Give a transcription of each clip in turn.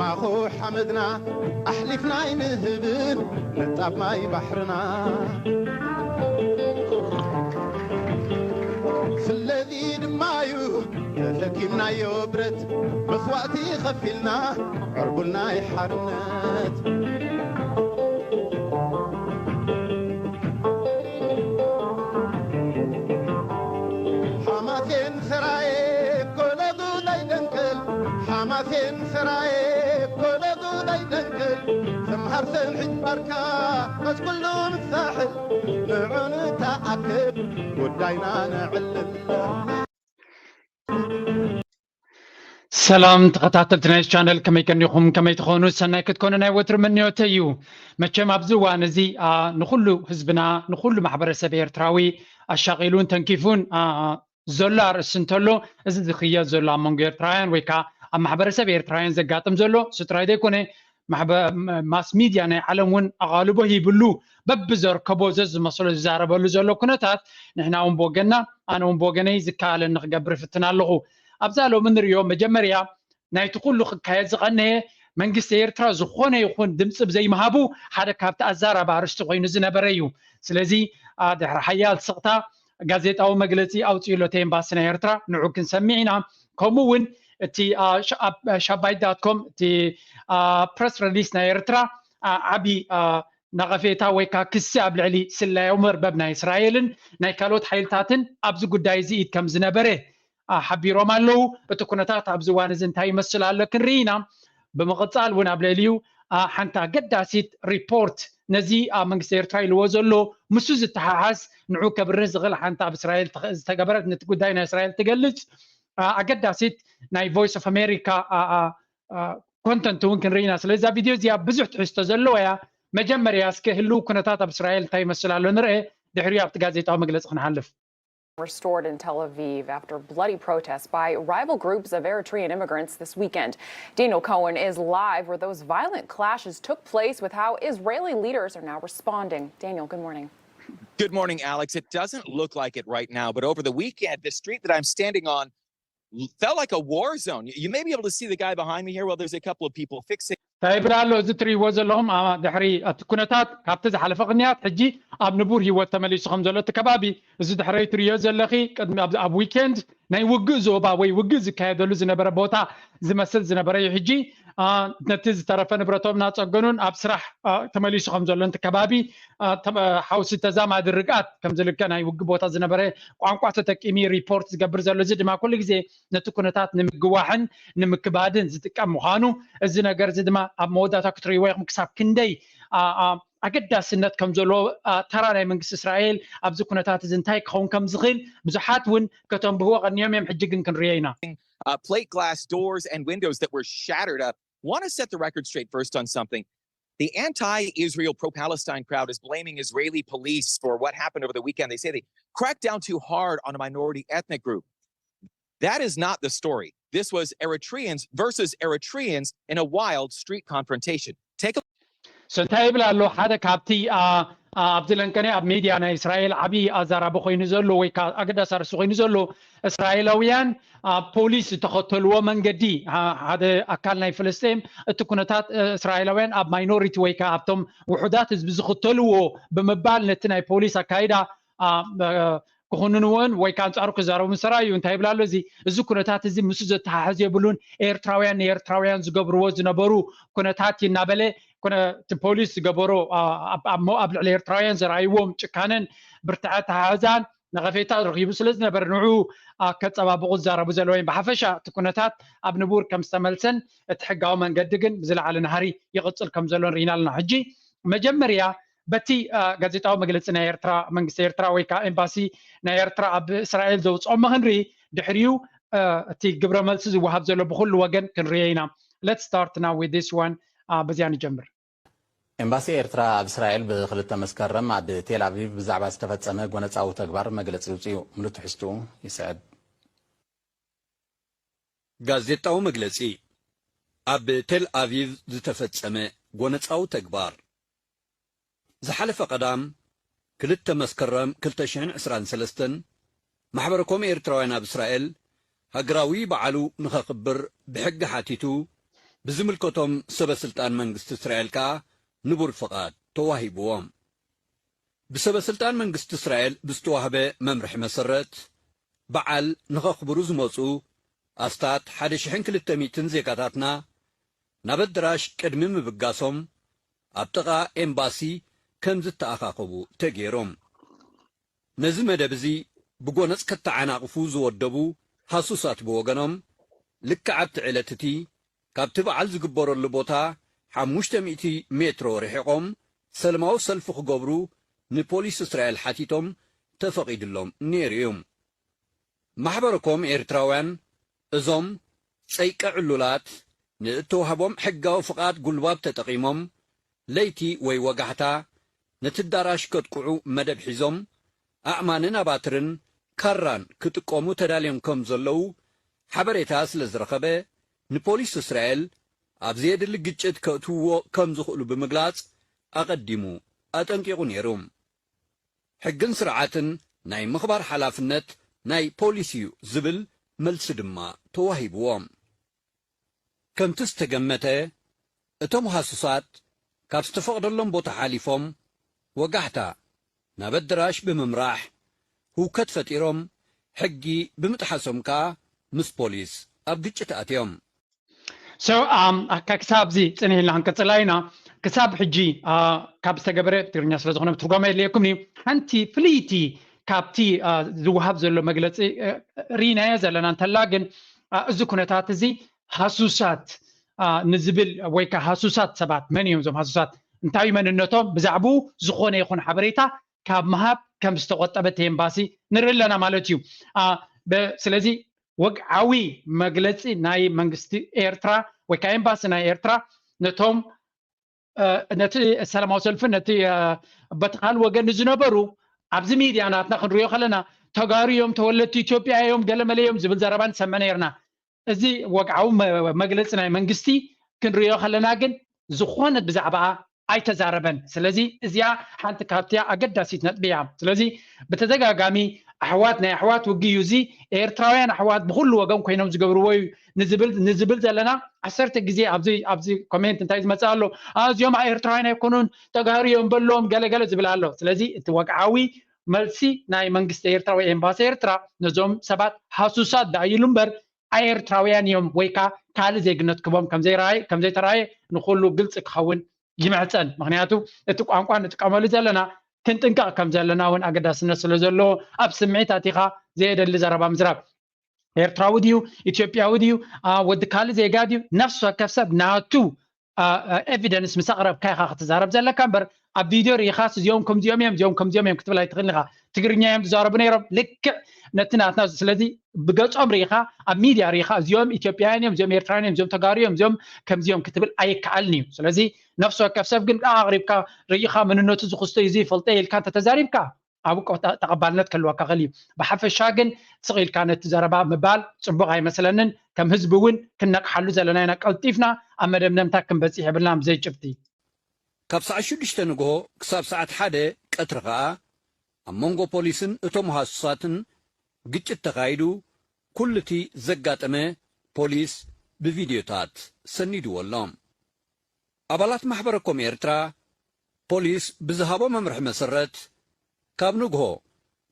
ኣኹ ሓመድና ኣሕሊፍና ኣይንህብን ንጣብ ማይ ባሕርና። ስለዚ ድማ እዩ ተለኪምናዮ ብረት መስዋእቲ ኸፊልና ዕርቡል ናይ ሓርነት። ሓማሴን ሰራየ ኮለጉ ናይ ደንቀል ሓማሴን ሰራየ ኮለጉ ናይ ደንቀል ሰምሃር ሰምሒት ባርካ መስኩሉ ምሳሕል ንዑ ንተኣክብ ጉዳይና ነዕልል። ሰላም ተኸታተልቲ ናይ ቻነል፣ ከመይ ቀኒኹም? ከመይ ትኾኑ? ሰናይ ክትኮኑ ናይ ወትሪ ምንዮተይ እዩ። መቸም ኣብዚ እዋን እዚ ንኹሉ ህዝብና፣ ንኹሉ ማሕበረሰብ ኤርትራዊ ኣሻቒሉን ተንኪፉን ዘሎ ኣርእስቲ እንተሎ፣ እዚ ዝኽየድ ዘሎ ኣብ መንጎ ኤርትራውያን ወይ ከዓ ኣብ ማሕበረሰብ ኤርትራውያን ዘጋጥም ዘሎ፣ እሱ ጥራይ ዘይኮነ ማስ ሚድያ ናይ ዓለም እውን ኣቓልቦ ሂብሉ በብዘርከቦ ዘዝመስሎ ዝዛረበሉ ዘሎ ኩነታት፣ ንሕና እውን ብወገንና፣ ኣነ እውን ብወገነይ ዝከኣለኒ ክገብር እፍትን ኣለኹ። ኣብዛ ሎሚ ንሪኦ መጀመርያ ናይቲ ኩሉ ክካየድ ዝቐነየ መንግስቲ ኤርትራ ዝኾነ ይኹን ድምፂ ብዘይምሃቡ ሓደ ካብቲ ኣዛራቢ ኣርእስቲ ኮይኑ ዝነበረ እዩ። ስለዚ ድሕሪ ሓያል ስቕታ ጋዜጣዊ መግለፂ ኣውፂኡ ኣሎ እቲ ኤምባሲ ናይ ኤርትራ፣ ንዑ ክንሰምዕ ኢና። ከምኡ እውን እቲ ሻባይ ዳት ኮም እቲ ፕረስ ሪሊስ ናይ ኤርትራ ዓቢ ነቐፌታ ወይ ከዓ ክሲ ኣብ ልዕሊ ስለያዊ መርበብ ናይ እስራኤልን ናይ ካልኦት ሓይልታትን ኣብዚ ጉዳይ እዚ ኢድ ከም ዝነበረ ሓቢሮም ኣለዉ። እቲ ኩነታት ኣብዚ እዋን እዚ እንታይ ይመስል ኣሎ ክንርኢ ኢና። ብምቕፃል እውን ኣብ ልዕሊኡ ሓንቲ ኣገዳሲት ሪፖርት ነዚ ኣብ መንግስቲ ኤርትራ ኢልዎ ዘሎ ምስኡ ዝተሓሓዝ ንዑ ከብርህ ዝኽእል ሓንቲ ኣብ እስራኤል ዝተገበረት ነቲ ጉዳይ ናይ እስራኤል ትገልፅ ኣገዳሲት ናይ ቮይስ ኦፍ ኣሜሪካ ኮንተንት እውን ክንርኢ ኢና። ስለዚ እዛ ቪድዮ እዚኣ ብዙሕ ትሕዝቶ ዘለዎ እያ። መጀመርያ እስከ ህልው ኩነታት ኣብ እስራኤል እንታይ ይመስል ኣሎ ንርአ፣ ድሕሪኡ ኣብቲ ጋዜጣዊ መግለፂ ክንሓልፍ። Restored in Tel Aviv after bloody protests by rival groups of Eritrean immigrants this weekend. Daniel Cohen is live where those violent clashes took place with how Israeli leaders are now responding. Daniel, good morning. Good morning, Alex. It doesn't look like it right now, but over the weekend, the street that I'm standing on felt like a war zone. You may be able to see the guy behind me here. Well, there's a couple of people fixing. እንታይ ይብል ኣሎ እዚ ትርእይዎ ዘለኹም ድሕሪ እቲ ኩነታት ካብቲ ዝሓለፈ ቅንያት ሕጂ ኣብ ንቡር ህይወት ተመሊሱ ከም ዘሎ እቲ ከባቢ እዚ ድሕረይ ትርእዮ ዘለኺ ቅድሚ ኣብ ዊኬንድ ናይ ውግእ ዞባ ወይ ውግእ ዝካየደሉ ዝነበረ ቦታ ዝመስል ዝነበረ እዩ ሕጂ ነቲ ዝተረፈ ንብረቶም እናፀገኑን ኣብ ስራሕ ተመሊሱ ከም ዘሎ እቲ ከባቢ ሓውሲ ተዛማዲ ርግኣት ከም ዝልከ ናይ ውግእ ቦታ ዝነበረ ቋንቋ ተጠቂሚ ሪፖርት ዝገብር ዘሎ እዚ ድማ ኩሉ ግዜ ነቲ ኩነታት ንምግዋሕን ንምክባድን ዝጥቀም ምዃኑ እዚ ነገር እዚ ድማ ኣብ መወዳእታ ክትርእይዎ ኢኹም ክሳብ ክንደይ ኣገዳስነት ከም ዘለዎ ተራ ናይ መንግስቲ እስራኤል ኣብዚ ኩነታት እዚ እንታይ ክኸውን ከም ዝኽእል ብዙሓት እውን ከተንብህዎ ቀንዮም እዮም ሕጂ ግን ክንርእዮ ኢና uh, plate glass doors and windows that were shattered. I want to set the record straight first on something. The anti Israel, pro Palestine crowd is blaming Israeli police for what happened over the weekend. They say they cracked down too hard on a minority ethnic group. That is not the story. This was Eritreans versus Eritreans in a wild street confrontation. Take a so እንታይ ይብል ኣሎ ሓደ ካብቲ ኣብዚ ለንቀነ ኣብ ሚድያ ናይ እስራኤል ዓብዪ ኣዛራቢ ኮይኑ ዘሎ ወይ ኣገዳሲ ኣርእስቲ ኮይኑ ዘሎ እስራኤላውያን ኣብ ፖሊስ ዝተኸተልዎ መንገዲ ሓደ ኣካል ናይ ፍልስጤም እቲ ኩነታት እስራኤላውያን ኣብ ማይኖሪቲ ወይ ከዓ ኣብቶም ውሑዳት ህዝቢ ዝኽተልዎ ብምባል ነቲ ናይ ፖሊስ ኣካይዳ ክኹንንዎን ወይ ከዓ ኣንፃሩ ክዛረቡ ምስ ተራእዩ እንታይ ይብል ኣሎ እዚ እዚ ኩነታት እዚ ምስ ዘተሓሕዝ የብሉን ኤርትራውያን ንኤርትራውያን ዝገብርዎ ዝነበሩ ኩነታት እናበለ እቲ ፖሊስ ዝገበሮ ኣብ ልዕሊ ኤርትራውያን ዘርኣይዎም ጭካነን ብርትዐ ተሓሕዛን ነቐፌታ ረኺቡ ስለ ዝነበረ ንዑ ከፀባብቑ ዝዛረቡ ዘለዉ እዮም ብሓፈሻ እቲ ኩነታት ኣብ ንቡር ከም ዝተመልሰን እቲ ሕጋዊ መንገዲ ግን ብዝለዓለ ናህሪ ይቕፅል ከም ዘሎን ርኢና ኣለና ሕጂ መጀመርያ በቲ ጋዜጣዊ መግለፂ ናይ ኤርትራ መንግስቲ ኤርትራ ወይ ከዓ ኤምባሲ ናይ ኤርትራ ኣብ እስራኤል ዘውፅኦ ክንርኢ ድሕሪኡ እቲ ግብረ መልሲ ዝወሃብ ዘሎ ብኩሉ ወገን ክንርዮ ኢና let's start now with this one በዚኣ ንጀምር ኤምባሲ ኤርትራ ኣብ እስራኤል ብክልተ መስከረም ኣብ ቴል ኣቪቭ ብዛዕባ ዝተፈጸመ ጎነጻዊ ተግባር መግለጺ ውጽኡ ምሉእ ትሕዝትኡ ይስዕብ ጋዜጣዊ መግለጺ ኣብ ቴል ኣቪቭ ዝተፈጸመ ጎነጻዊ ተግባር ዝሓለፈ ቀዳም ክልተ መስከረም ክልተ ሽሕን ዕስራን ሰለስተን ማሕበረ ኮም ኤርትራውያን ኣብ እስራኤል ሃገራዊ በዓሉ ንኸኽብር ብሕጊ ሓቲቱ ብዝምልከቶም ሰበ ስልጣን መንግስቲ እስራኤል ከኣ ንቡር ፍቓድ ተዋሂብዎም። ብሰበ ስልጣን መንግስቲ እስራኤል ብዝተዋህበ መምርሒ መሰረት፣ በዓል ንኸኽብሩ ዝመጹ ኣስታት ሓደ ሽሕን ክልተ ሚእትን ዜጋታትና ናብ ኣዳራሽ ቅድሚ ምብጋሶም ኣብ ጥቓ ኤምባሲ ከም ዝተኣኻኸቡ ተገይሮም። ነዚ መደብ እዚ ብጎነጽ ከተዓናቕፉ ዝወደቡ ሃሱሳት ብወገኖም፣ ልክዕ ኣብቲ ዕለት እቲ ካብቲ በዓል ዝግበረሉ ቦታ ሓሙሽተ ሚእቲ ሜትሮ ርሒቖም ሰለማዊ ሰልፊ ክገብሩ ንፖሊስ እስራኤል ሓቲቶም ተፈቒድሎም ነይሩ እዩ። ማሕበረኮም ኤርትራውያን እዞም ጸይቀ ዕሉላት ንእተዋህቦም ሕጋዊ ፍቓድ ጉልባብ ተጠቒሞም ለይቲ ወይ ወጋሕታ ነቲ ኣዳራሽ ከጥቅዑ መደብ ሒዞም ኣእማንን ኣባትርን ካራን ክጥቀሙ ተዳልዮም ከም ዘለዉ ሓበሬታ ስለ ዝረኸበ ንፖሊስ እስራኤል ኣብ ዘየድሊ ግጭት ከእትውዎ ከም ዝኽእሉ ብምግላጽ ኣቐዲሙ ኣጠንቂቑ ነይሩ። ሕግን ስርዓትን ናይ ምኽባር ሓላፍነት ናይ ፖሊስ እዩ ዝብል መልሲ ድማ ተዋሂብዎም። ከምቲ ዝተገመተ እቶም ሃሱሳት ካብ ዝተፈቕደሎም ቦታ ሓሊፎም ወጋሕታ ናብ ኣዳራሽ ብምምራሕ ህውከት ፈጢሮም ሕጊ ብምጥሓሶም ከኣ ምስ ፖሊስ ኣብ ግጭት ኣትዮም። So um, ክሳብ እዚ ጽኒሕ ኢልና ክንቅጽላ ኢና። ክሳብ ሕጂ uh, ካብ ዝተገበረ ትግርኛ ስለ ዝኾነ ትርጓመ የድልየኩም እዩ። ሓንቲ ፍልይቲ ካብቲ uh, ዝወሃብ ዘሎ መግለጺ uh, ርኢናዮ ዘለና እንተላ ግን uh, እዚ ኩነታት እዚ ሃሱሳት uh, ንዝብል ወይ ከዓ ሃሱሳት ሰባት መን እዮም እዞም ሃሱሳት እንታይ መንነቶም ብዛዕባኡ ዝኾነ ይኹን ሓበሬታ ካብ ምሃብ ከም ዝተቆጠበ እቲ ኤምባሲ ንርኢ ኣለና ማለት እዩ። ስለዚ ወግዓዊ መግለፂ ናይ መንግስቲ ኤርትራ ወይ ከዓ ኤምባሲ ናይ ኤርትራ ነቶም ነቲ ሰላማዊ ሰልፊ ነቲ በቲ ካልእ ወገን ዝነበሩ ኣብዚ ሚድያ ናትና ክንሪኦ ከለና ተጋሩ እዮም፣ ተወለድቲ ኢትዮጵያ እዮም፣ ገለመለ እዮም ዝብል ዘረባ ንሰምዕ ነይርና። እዚ ወግዓዊ መግለፂ ናይ መንግስቲ ክንሪኦ ከለና ግን ዝኾነ ብዛዕባኣ ኣይተዛረበን። ስለዚ እዚኣ ሓንቲ ካብቲያ ኣገዳሲት ነጥቢ እያ። ስለዚ ብተደጋጋሚ ኣሕዋት ናይ ኣሕዋት ውግእ እዩ እዚ፣ ኤርትራውያን ኣሕዋት ብኩሉ ወገን ኮይኖም ዝገብርዎ እዩ ንዝብል ንዝብል ዘለና ዓሰርተ ግዜ ኣብዚ ኣብዚ ኮሜንት እንታይ ዝመጽእ ኣሎ? እዚኦም ኤርትራውያን ኣይኮኑን፣ ተጋሩ እዮም በሎም ገለ ገለ ዝብል ኣሎ። ስለዚ እቲ ወግዓዊ መልሲ ናይ መንግስቲ ኤርትራ ወይ ኤምባሲ ኤርትራ ነዞም ሰባት ሃሱሳት ደኣ ኢሉ እምበር ኣኤርትራውያን እዮም ወይ ከኣ ካልእ ዜግነት ክቦም ከም ዘይተራየ ንኩሉ ግልፂ ክኸውን ይምሕፀን። ምክንያቱ እቲ ቋንቋ ንጥቀመሉ ዘለና ክንጥንቀቕ ከም ዘለና እውን ኣገዳስነት ስለ ዘለዎ ኣብ ስምዒት ኣቲኻ ዘየደሊ ዘረባ ምዝራብ ኤርትራዊ ድዩ ኢትዮጵያዊ ድዩ ወዲ ካልእ ዜጋ ድዩ ነፍሲ ወከፍ ሰብ ናቱ ኤቪደንስ ምስ ኣቕረብካ ኢኻ ክትዛረብ ዘለካ እምበር ኣብ ቪድዮ ርኢኻስ እዚኦም ከምዚኦም እዮም እዚኦም ከምዚኦም እዮም ክትብል ኣይትኽእልን ኢኻ። ትግርኛ እዮም ዝዛረቡ ነይሮም ልክዕ ነቲ ናትና። ስለዚ ብገጾም ርኢኻ ኣብ ሚድያ ርኢኻ እዚኦም ኢትዮጵያውያን እዮም እዚኦም ኤርትራውያን እዮም እዚኦም ተጋሩ እዮም እዚኦም ከምዚኦም ክትብል ኣይከኣልን እዩ። ስለዚ ነፍሲ ወከፍ ሰብ ግን ኣቕሪብካ ርኢኻ መንነቱ ዝኽስቶ እዩ ዝይፈልጦ ኢልካ እንተተዛሪብካ ኣብኡ ተቐባልነት ክህልወካ ክእል እዩ። ብሓፈሻ ግን ስቕ ኢልካ ነቲ ዘረባ ምባል ጽቡቕ ኣይመስለንን። ከም ህዝቢ እውን ክነቕሓሉ ዘለና ኢና። ቀልጢፍና ኣብ መደምደምታ ክንበጽሕ የብልናን ብዘይ ጭብጢ። ካብ ሰዓት ሽዱሽተ ንግሆ ክሳብ ሰዓት ሓደ ቀትሪ ከኣ ኣብ መንጎ ፖሊስን እቶም ሃሱሳትን ግጭት ተኻይዱ። ኩሉ እቲ ዘጋጠመ ፖሊስ ብቪድዮታት ሰኒድዎ ኣሎ። ኣባላት ማሕበረ ኮም ኤርትራ ፖሊስ ብዝሃቦ መምርሒ መሰረት ካብ ንግሆ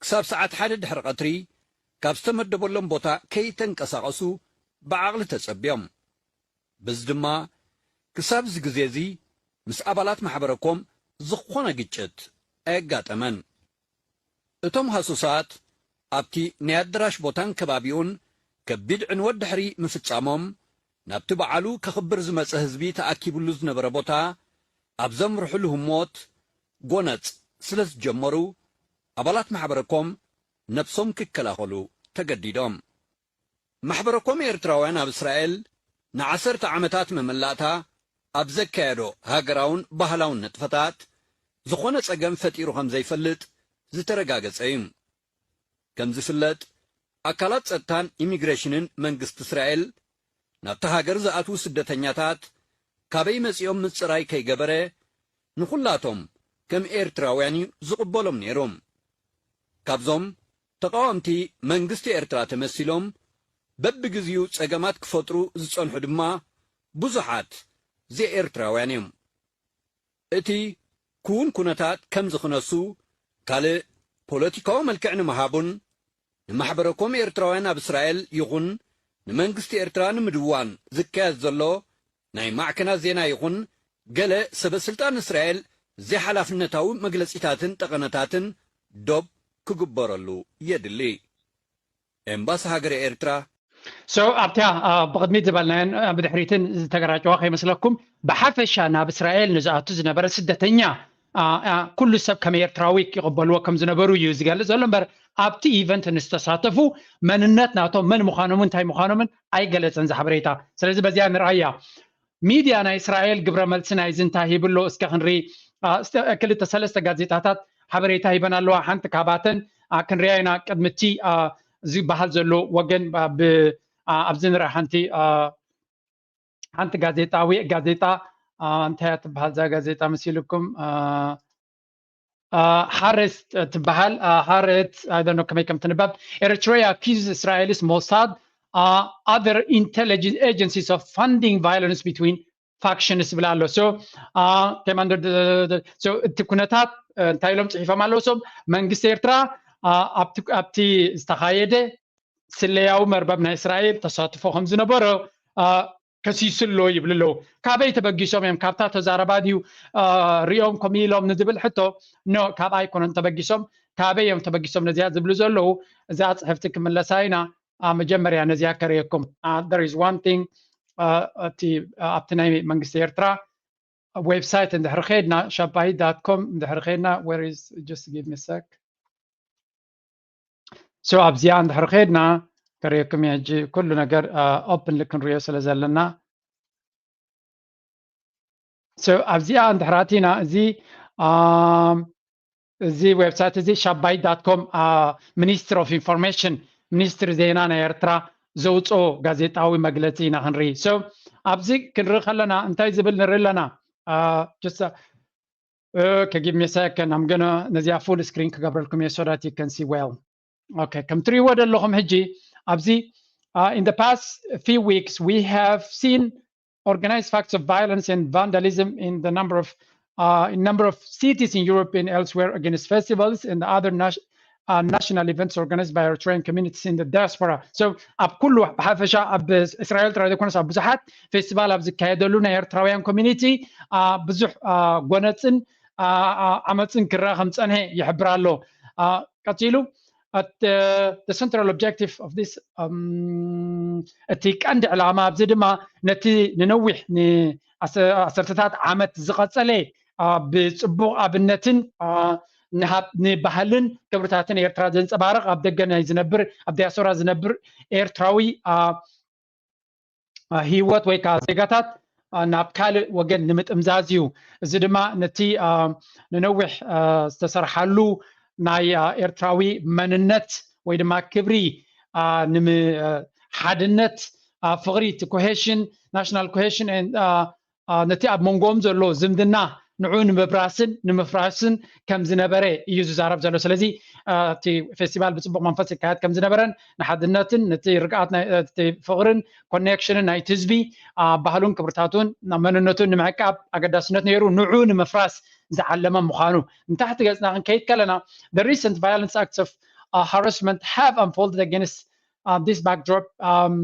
ክሳብ ሰዓት ሓደ ድሕሪ ቀትሪ ካብ ዝተመደበሎም ቦታ ከይተንቀሳቐሱ ብዓቕሊ ተጸብዮም። በዚ ድማ ክሳብ እዚ ግዜ እዚ ምስ ኣባላት ማሕበረ ኮም ዝኾነ ግጭት ኣየጋጠመን። እቶም ሃሱሳት ኣብቲ ናይ ኣደራሽ ቦታን ከባቢኡን ከቢድ ዕንወት ድሕሪ ምፍጻሞም ናብቲ በዓሉ ከኽብር ዝመጸ ህዝቢ ተኣኪብሉ ዝነበረ ቦታ ኣብ ዘምርሕሉ ህሞት ጎነጽ ስለ ዝጀመሩ ኣባላት ማሕበረ ኮም ነብሶም ክከላኸሉ ተገዲዶም። ማሕበረ ኮም ኤርትራውያን ኣብ እስራኤል ንዓሰርተ ዓመታት መመላእታ ኣብ ዘካየዶ ሃገራውን ባህላውን ንጥፈታት ዝኾነ ጸገም ፈጢሩ ከም ዘይፈልጥ ዝተረጋገጸ እዩ። ከም ዝፍለጥ ኣካላት ጸጥታን ኢሚግሬሽንን መንግስቲ እስራኤል ናብታ ሃገር ዝኣትዉ ስደተኛታት ካበይ መጺኦም ምጽራይ ከይገበረ ንኹላቶም ከም ኤርትራውያን እዩ ዝቕበሎም ነይሩ። ካብዞም ተቓወምቲ መንግስቲ ኤርትራ ተመሲሎም በብግዜኡ ጸገማት ክፈጥሩ ዝጸንሑ ድማ ብዙሓት ዘይኤርትራውያን እዮም። እቲ ክውን ኩነታት ከምዚ ክነሱ ካልእ ፖለቲካዊ መልክዕ ንምሃቡን ንማሕበረኮም ኤርትራውያን ኣብ እስራኤል ይኹን ንመንግስቲ ኤርትራ ንምድዋን ዝካየድ ዘሎ ናይ ማዕከናት ዜና ይኹን ገለ ሰበ ስልጣን እስራኤል ዘይሓላፍነታዊ መግለጺታትን ጠቐነታትን ዶብ ክግበረሉ የድሊ። ኤምባሲ ሃገረ ኤርትራ so ኣብቲያ ብቕድሚት ዝበልናዮን ብድሕሪትን ዝተገራጨዋ ከይመስለኩም ብሓፈሻ ናብ እስራኤል ንዝኣቱ ዝነበረ ስደተኛ ኩሉ ሰብ ከም ኤርትራዊ ይቕበልዎ ከም ዝነበሩ እዩ ዝገልጽ ዘሎ እምበር ኣብቲ event ንዝተሳተፉ መንነት ናቶም መን ምዃኖምን እንታይ ምዃኖምን ኣይገለጸን ዝሓበሬታ ስለዚ በዚኣ ንርኣያ ሚድያ ናይ እስራኤል ግብረ መልሲ ናይ ዝንታ ሂብሎ እስከ ክንሪ ክልተ ሰለስተ ጋዜጣታት ሓበሬታ ሂበን ኣለዋ ሓንቲ ካባተን ክንሪያ ኢና ቅድምቲ ዝበሃል ዘሎ ወገን ኣብዚ ንርኣ ሓንቲ ሓንቲ ጋዜጣ ዊዕ ጋዜጣ እንታይ ትበሃል እዛ ጋዜጣ መሲልኩም ሃሬት ትበሃል ሃሬት ኣይደኖ ከመይ ከም ትንበብ Eritrea accuses Israelis Mossad other intelligence agencies of funding violence between factions ይብል ኣሎ so ከማንደር እቲ ኩነታት እንታይ ኢሎም ፅሒፎም ኣለዉ ሶም መንግስቲ ኤርትራ ኣብቲ ዝተኻየደ ስለያዊ መርበብ ናይ እስራኤል ተሳትፎ ከም ዝነበሮ ከሲሱ ኣሎ ይብሉ ኣለዉ ካበይ ተበጊሶም እዮም ካብታ ተዛረባ ድዩ ሪኦም ከምኡ ኢሎም ንዝብል ሕቶ ኖ ካብ ኣይኮነን ተበጊሶም ካበይ እዮም ተበጊሶም ነዚኣ ዝብሉ ዘለዉ እዛ ፅሕፍቲ ክምለሳ ኢና መጀመርያ ነዚኣ ከርእየኩም there is one thing እቲ ኣብቲ ናይ መንግስቲ ኤርትራ website እንድሕር ከድና shapahid dot com እንድሕር ከድና where is just give me a sec so ኣብዚኣ እንድሕር ከድና ከርእየኩም ሕጂ ኩሉ ነገር openly ክንሪኦ ስለ ዘለና so ኣብዚኣ እንድሕር ኣቲና እዚ እዚ website እዚ shapahid dot com ministry of information ሚኒስትሪ ዜና ናይ ኤርትራ ዘውፅኦ ጋዜጣዊ መግለፂ ኢና ክንርኢ so ኣብዚ ክንርኢ ከለና እንታይ ዝብል ንርኢ ኣለና just okay give me a second I'm gonna ነዚኣ full screen ክገብረልኩም እየ so that you can see well okay ከም ትሪእዎ ዘለኹም ሕጂ ኣብዚ in the past few weeks we have seen organized facts of violence and vandalism in the number of uh, in number of cities in Europe and elsewhere against festivals and other nas- uh, national events organized by Eritrean communities in the diaspora. So ኣብ ኩሉ ብሓፈሻ ኣብ እስራኤል ጥራይ ዘይኮነስ ኣብ ብዙሓት ፌስቲቫል ኣብ ዝካየደሉ ናይ ኤርትራውያን ኮሚኒቲ ብዙሕ ጎነፅን ዓመፅን ክረኣ ከም ፀንሐ ይሕብር ኣሎ። ቀፂሉ the central objective of this እቲ ቀንዲ ዕላማ ኣብዚ ድማ ነቲ ንነዊሕ ንዓሰርተታት ዓመት ዝቐፀለ ብፅቡቕ ኣብነትን ንባህልን ክብርታትን ኤርትራ ዘንፀባርቕ ኣብ ደገ ናይ ዝነብር ኣብ ዲያስፖራ ዝነብር ኤርትራዊ ህይወት ወይ ከዓ ዜጋታት ናብ ካልእ ወገን ንምጥምዛዝ እዩ። እዚ ድማ ነቲ ንነዊሕ ዝተሰርሓሉ ናይ ኤርትራዊ መንነት ወይ ድማ ክብሪ ሓድነት፣ ፍቕሪ፣ እቲ cohesion፣ national cohesion ነቲ ኣብ መንጎኦም ዘሎ ዝምድና ንዑ ንምብራስን ንምፍራስን ከም ዝነበረ እዩ ዝዛረብ ዘሎ። ስለዚ እቲ ፌስቲቫል ብፅቡቕ መንፈስ ይካየድ ከም ዝነበረን ንሓድነትን ነቲ ርግኣት ፍቕርን ኮኔክሽንን ናይቲ ህዝቢ ባህሉን ክብርታቱን መንነቱን ንምዕቃብ ኣገዳስነት ነይሩ ንዑ ንምፍራስ ዝዓለመ ምዃኑ ንታሕቲ ገፅና ክንከይድ ከለና the recent violence acts of uh, harassment have unfolded against uh, this backdrop um,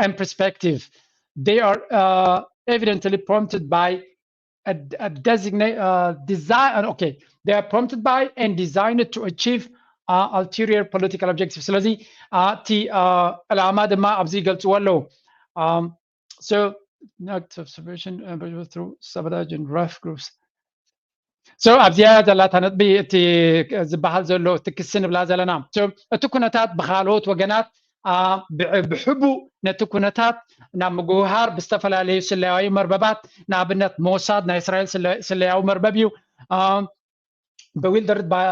and perspective. They are uh, evidently prompted by a, a designate uh, design. Okay, they are prompted by and designed to achieve uh, ulterior political objectives. ስለዚ እቲ ዕላማ ድማ ኣብዚ ይገልፅዎ ኣለዉ። So, not observation uh, through sabotage and rough groups. So ኣብዚኣ ዘላታ ነጥቢ እቲ ዝበሃል ዘሎ እቲ ክሲ ንብላ ዘለና እቲ ኩነታት ብካልኦት ወገናት ብሕቡእ ነቲ ኩነታት ናብ ምግውሃር ብዝተፈላለዩ ስለያዊ መርበባት ንኣብነት ሞሳድ ናይ እስራኤል ስለያዊ መርበብ እዩ bewildered by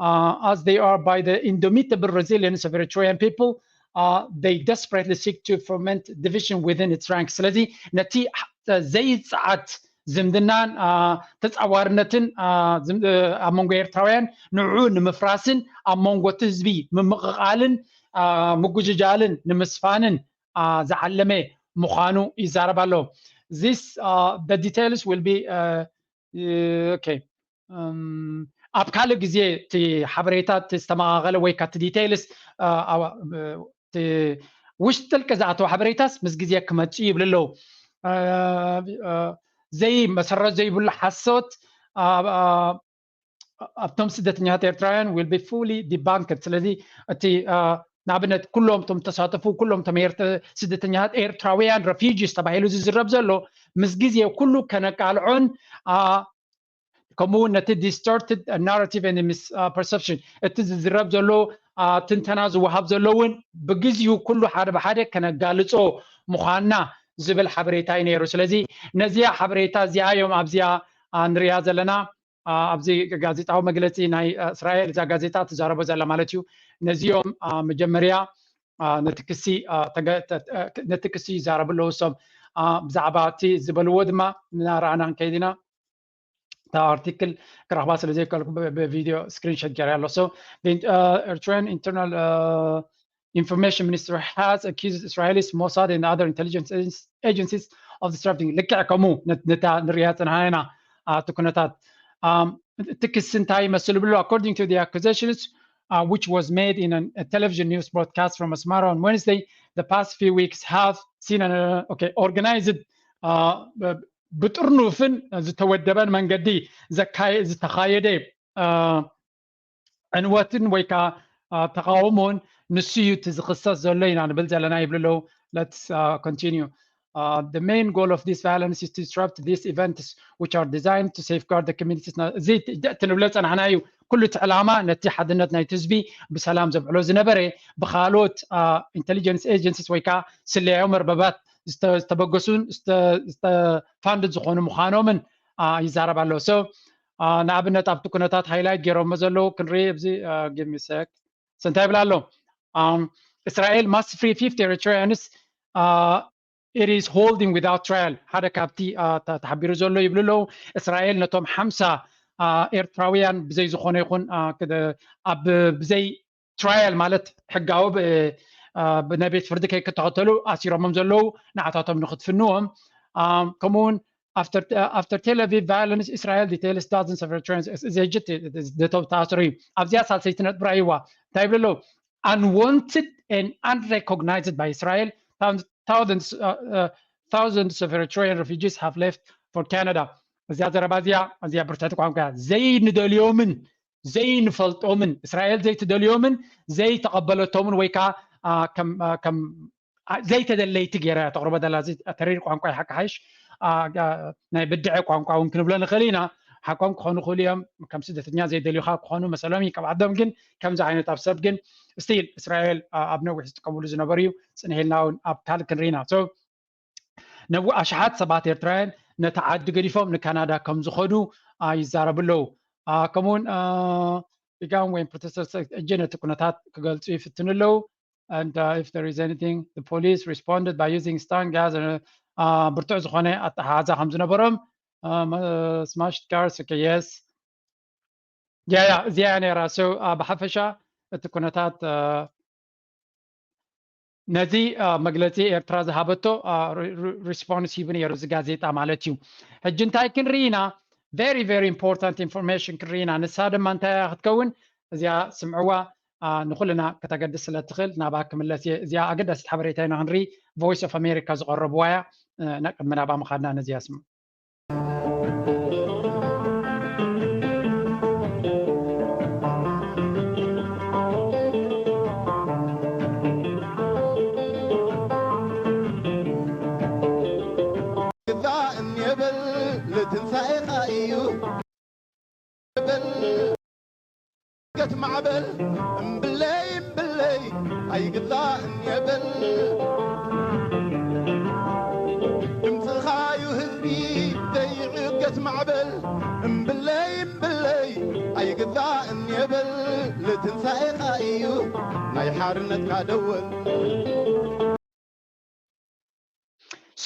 uh, as they are by the indomitable resilience of Eritrean people uh, they desperately seek to foment division within its ranks ስለዚ ነቲ ዘይፅዓት ዝምድናን ተፃዋርነትን ኣብ መንጎ ኤርትራውያን ንዑ ንምፍራስን ኣብ መንጎ እቲ ህዝቢ ምምቕቓልን ምጉጅጃልን ንምስፋንን ዝዓለመ ምዃኑ ይዛረብ ኣሎ። This uh, the details will be uh, okay um, ኣብ ካልእ ግዜ እቲ ሓበሬታ እቲ ዝተመቓቐለ ወይ ካብቲ details እቲ ውሽጢ ጥልቂ ዝኣተወ ሓበሬታስ ምስ ግዜ ክመጽእ ይብሉ ኣለዉ። ዘይ መሰረት ዘይብሉ ሓሶት ኣብቶም ስደተኛታት ኤርትራውያን will be fully debunked። ስለዚ እቲ ንኣብነት ኩሎም እቶም ተሳተፉ ኩሎም እቶም ስደተኛታት ኤርትራውያን refugees ተባሂሉ ዝዝረብ ዘሎ ምስ ግዜ ኩሉ ከነቃልዖን ከምኡ እውን ነቲ distorted narrative and misperception እቲ ዝዝረብ ዘሎ ትንተና ዝወሃብ ዘሎ እውን ብግዚኡ ኩሉ ሓደ ብሓደ ከነጋልጾ ምዃንና ዝብል ሓበሬታ እዩ ነይሩ። ስለዚ ነዚኣ ሓበሬታ እዚኣ እዮም ኣብዚኣ ንሪኣ ዘለና። ኣብዚ ጋዜጣዊ መግለፂ ናይ እስራኤል እዛ ጋዜጣ ትዛረቦ ዘላ ማለት እዩ። ነዚኦም መጀመርያ ነቲ ክሲ ነቲ ክሲ ይዛረቡ ኣለዉ እሶም ብዛዕባ እቲ ዝበልዎ ድማ እናረኣና ክንከይድ ኢና። እታ ኣርቲክል ክረኽባ ስለ ዘይከልኩ ብቪድዮ ስክሪንሾት ገይረ ኣሎ። So the uh, Eritrean internal uh, information minister has accused Israelis Mossad and other intelligence agencies of disrupting ልክዕ ከምኡ ነታ ንሪኣ ፅንሓና እቲ ኩነታት እቲ ክሲ እንታይ ይመስል ብሎ according to the accusations uh, which was made in an, a television news broadcast from Asmara on Wednesday, the past few weeks have seen an uh, okay organized uh, ብጥርኑፍን ዝተወደበን መንገዲ ዝተኻየደ ዕንወትን ወይ ከዓ ተቃውሞን ንሱ እዩ እቲ ዝኽሰስ ዘሎ ኢና ንብል ዘለና ይብሉ ኣለዉ። Let's uh, continue. Uh, the main goal of this violence is to disrupt these events, which are designed to safeguard the communities. እዚ ትንብሎ ፀናሕና እዩ። ኩሉ እቲ ዕላማ ነቲ ሓድነት ናይቲ ህዝቢ ብሰላም ዘብዕሎ ዝነበረ ብካልኦት intelligence agencies ወይ ከዓ ስለያዊ መርበባት ዝተበገሱን ዝተፋንድድ ዝኾኑ ምዃኖምን ይዛረብ ኣሎ። So ንኣብነት ኣብቲ ኩነታት ሃይላይት ገይሮሞ ዘለዉ ክንርኢ ኣብዚ give me sec እንታይ ይብል ኣሎ? እስራኤል must free fifty Eritreans it is holding without trial ሓደ ካብቲ ተሓቢሩ ዘሎ ይብሉ ኣለዉ። እስራኤል ነቶም ሓምሳ ኤርትራውያን ብዘይ ዝኾነ ይኹን ኣብ ብዘይ ትራያል ማለት ሕጋዊ ናይ ቤት ፍርዲ ከይክተኸተሉ ኣሲሮሞም ዘለዉ ንዓታቶም ንክትፍንዎም ከምኡ እውን after, uh, after Tel Aviv violence, Israel details dozens of Eritreans as Egypt ዝተኣሰሩ እዩ። ኣብዚኣ ሳልሰይቲ ነጥቢ ራእይዋ እንታይ ይብሉ ኣለዉ? Unwanted and unrecognized by Israel, thousands, uh, uh, thousands of Eritrean refugees have left for Canada. እዚኣ ዘረባ እዚኣ እዚኣ ብርትዕቲ ቋንቋ እያ። ዘይንደልዮምን ዘይንፈልጦምን እስራኤል ዘይትደልዮምን ዘይተቐበለቶምን ወይ ከዓ ከም ዘይተደለይቲ ገይራ እያ ተቕርቦ ዘላ። እዚ ተሪር ቋንቋ ይሓቂ ሓይሽ ናይ ብድዐ ቋንቋ እውን ክንብሎ ንኽእል ኢና። ሓቆም ክኾኑ ክእሉ እዮም። ከም ስደተኛ ዘይደልዩኻ ክኾኑ መሰሎም እዩ። ካብ ዓዶም ግን ከምዚ ዓይነት ኣብ ሰብ ግን ስቲል እስራኤል ኣብ ነዊሕ ዝጥቀምሉ ዝነበሩ እዩ። ፅንሕ ኢልና እውን ኣብ ካልእ ክንርኢና ነዊ ኣሽሓት ሰባት ኤርትራውያን ነቲ ዓዲ ገዲፎም ንካናዳ ከም ዝኸዱ ይዛረቡ ኣለዉ። ከምኡውን ቢጋን ወይም ፕሮቴስተርስ እጅ ነቲ ኩነታት ክገልጹ ይፍትኑ ኣለዉ። And uh, if there is anything, the police responded by using stun gas and uh, ብርቱዕ ዝኾነ ኣተሓዛ ከም ዝነበሮም smashed cars, okay, yes. ያ ያ እዚኣ ነይራ። So ብሓፈሻ እቲ ኩነታት ነዚ መግለፂ ኤርትራ ዝሃበቶ ሪስፖንስ ሂቡ ነይሩ እዚ ጋዜጣ ማለት እዩ። ሕጂ እንታይ ክንርኢ ኢና? Very very important information ክንርኢ ኢና። ንሳ ድማ እንታይ ክትከውን እዚኣ ስምዕዋ ንኩልና ከተገድስ ስለ ትኽእል ናብኣ ክምለስ እየ። እዚኣ ኣገዳሲት ሓበሬታ ኢና ክንርኢ። ቮይስ ኦፍ ኣሜሪካ ዝቐረብዋ እያ። ቅድሚ ናብኣ ምኻድና ነዚኣ ስምዑ። ግዛእን የበል ልትንሳኤኻ እዩ የበል ገት ማዕበል እምብለይ እምብለይ ኣይግዛእን የበል ድምፅኻዩ ህዝቢ ዘይዕገት ማዕበል እምብለይ እምብለይ ኣይግዛእን የበል ልትንሳኤኻ እዩ ናይ ሓርነትካ ደወል።